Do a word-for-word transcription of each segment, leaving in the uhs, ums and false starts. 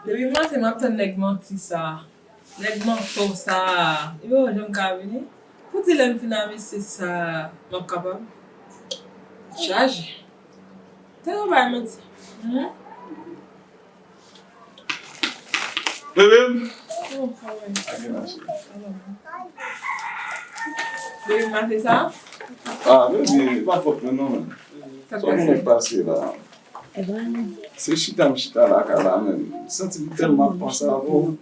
Depi maten m ap tann nèg manti sa a. Nèg mantò sa a. Li pa janm ka vini. Pou di lè m fin a mesye sa a, m ap kapab. Chaje. Tèlman bay manti. Hmm? Bebe m. Oh, sa va. Ake mache. Bebe m mache sa? Ah, bebe, e pa fòt mwen non, men. Sa k pase? Pase la. Se chita m chita lakay la, men. M santi m tèlman ap panse avè w.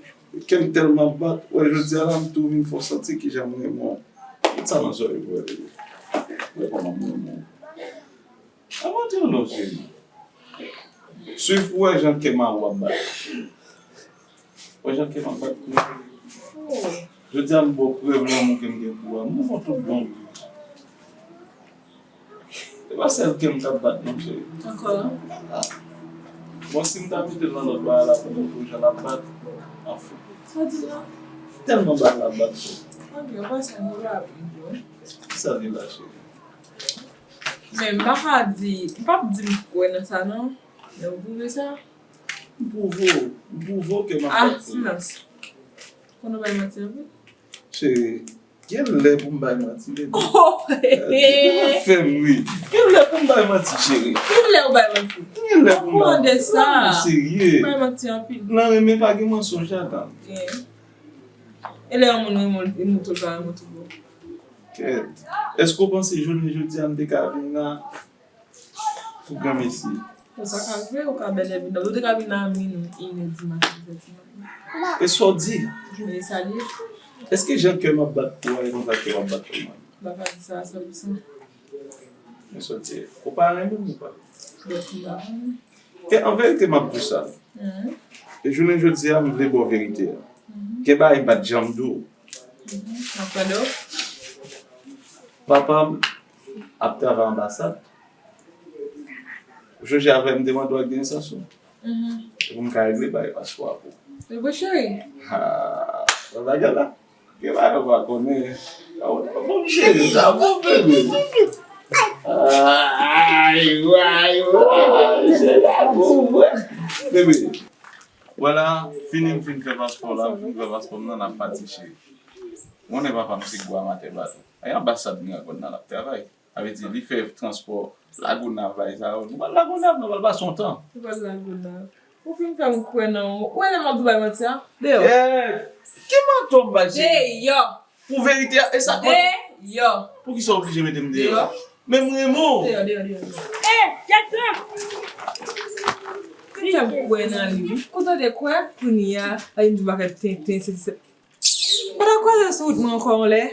Kè m tèlman bat. Wè, jodi a la, m tou vin fè w santi kijan m renmen w. Met sa nan zòrèy w, bebe. Wè kòman m renmen w. Avan di yon lòt, cheri. Swiv pou wè jan kè mari w ap bat. Wè jan kè m ap bat pou ou. Jodi a m ba w prèv lanmou ke m gen pou ou a. M ba w tout bon. Se pa sèl kè m k ap bat non, cheri. Ankò? Bon, si m ta mete l nan lòt bagay la, pou w wè jan l ap bat. Anfen. Sa w di la? Tèlman bat l ap bat, cheri. Ok, w pa sa nou la, wi. Kisa li la, cheri? Men m pa ka di, m p ap di m kwè nan sa non. Men ou pwouve sa. M pwouve w, m pwouve w ke m ap bat pou ou. Ah, silans. Konn ou bay manti anpil? Cheri, gen lè pou m bay manti, bebe. Oh, eh, eh. Fè m ri. Gen lè pou m bay manti, cheri. Gen lè ou bay manti. Gen lè pou m bay manti. Ou serye. Ou bay manti anpil. Nan renmen pa gen mansonj ladan. Gen. E lè yon moun renmen w, li montre l pa renmen w tou bon. Kèt. Èske w panse jounen jodi a m te ka vin la pou granmesi? Ou pa ka vle, ou ka bèlè vin la. Ou te ka vin la a minwi, inè dimaten, dizè dimaten. E sa w di? Men sa l ye. Èske jan kè m ap bat pou ou a, e konsa kè w ap bat pou mwen? M pa ka di sa a san pou san. Men sa w di. Ou pa renmen m ou pa? Donk, m pa renmen. E an verite, m ap di w sa. Mhm. E jounen jodi a, m vle ba w verite a. Mhm. Gen bagay m pa t janm di w. Mhm. M ap tande w. Papa m ap travay anbasad. Ou chonje avè m te mande w ak gen esans ou? Mhm. E pou m ka regle bagay paspò a pou ou. E bon, cheri. Ha, wè bagay la. Gen bagay ou pa konnen. Bon, cheri, sa bon, bebe. Ay, ay, ay, se la pou mwen. Bebe, wè la, fini m fin fè paspò la, m fin fè paspò m nan, n ap pati, cheri. Ou konnen papa m se gwo amatè bato. Ay, anbasad m nan konn nan l ap travay. Sa vle di, li fè transpò Lagonav bay sa yo. Nou pral Lagonav, nou pral pase yon tan. Nou pral Lagonav. Ou fin fè m kwè nan ou. Ou wè lè m ap di w bay manti a? Deyò. Eh, ki mantò m bay, cheri? Deyò. Pou verite a, e sa k mwen. Deyò. Poukisa w oblije mete m deyò? Deyò. Men m renmen w. Deyò, deyò, deyò, deyò. Eh, Jackson! Fin fè m kwè nan li, wi. Kote w te kwè? Kounye a, la vin di bagay tenten, se, se, se. Pa ta kwaze sou wout mwen ankò yon lè.